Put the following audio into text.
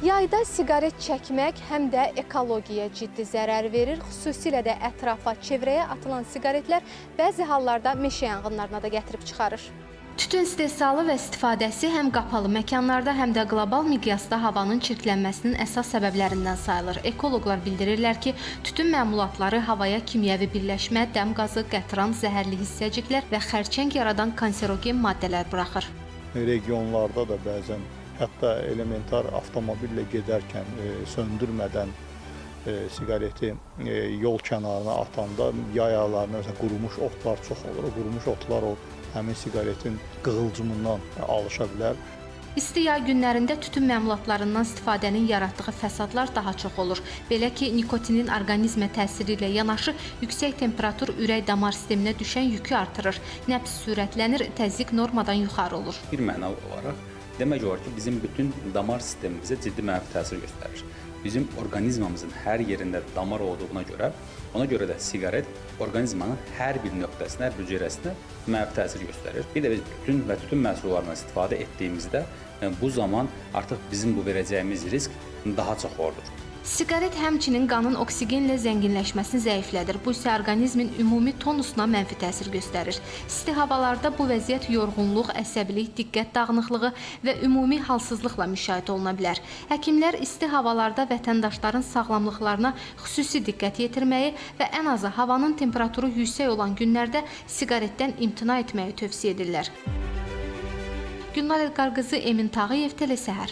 Yayda siqaret çəkmək həm də ekologiyaya ciddi zərər verir. Xüsusilə də ətrafa, çevrəyə atılan siqaretlər bəzi hallarda meşə yanğınlarına da gətirib çıxarır. Tütün istehsalı və istifadəsi həm qapalı məkanlarda, həm də qlobal miqyasda havanın çirklənməsinin əsas səbəblərindən sayılır. Ekoloqlar bildirirlər ki, tütün məmulatları havaya kimyəvi birləşmə, dəm qazı, qətran, zəhərli hissəciklər və xərçəng yaradan kanserogen maddələr buraxır. Regionlarda da bəzən hətta elementar avtomobillə gedərkən söndürmədən siqareti yol kənarına atanda yayalarına məsələn qurumuş otlar çox olur. O qurumuş otlar o həmin siqaretin qığılcımından alışa bilər. İsti yay günlərində tütün məmulatlarından istifadənin yaratdığı fəsadlar daha çox olur. Belə ki, nikotinin orqanizmə təsiri ilə yanaşı yüksək temperatur ürək-damar sisteminə düşən yükü artırır. Nəbz sürətlənir, təzyiq normadan yuxarı olur. Bir məna olaraq demək olar ki, bizim bütün damar sistemimizə ciddi mənfi təsir göstərir. Bizim orqanizmamızın hər yerində damar olduğuna görə, ona görə də siqaret orqanizmanın hər bir nöqtəsinə, hər bir hüceyrəsinə mənfi təsir göstərir. Bir də biz tütün və tütün məhsullarından istifadə etdiyimizdə bu zaman artıq bizim bu verəcəyimiz risk daha çox olur. Siqaret həmçinin qanın oksigenlə zənginləşməsini zəiflədir. Bu isə orqanizmin ümumi tonusuna mənfi təsir göstərir. İsti havalarda bu vəziyyət yorğunluq, əsəbilik, diqqət dağınıqlığı və ümumi halsızlıqla müşahidə oluna bilər. Həkimlər isti havalarda vətəndaşların sağlamlıqlarına xüsusi diqqət yetirməyi və ən azı havanın temperaturu yüksək olan günlərdə siqaretdən imtina etməyi tövsiyə edirlər. Gülnar Elqar qızı, Emin Tağıyev, Telesəhər.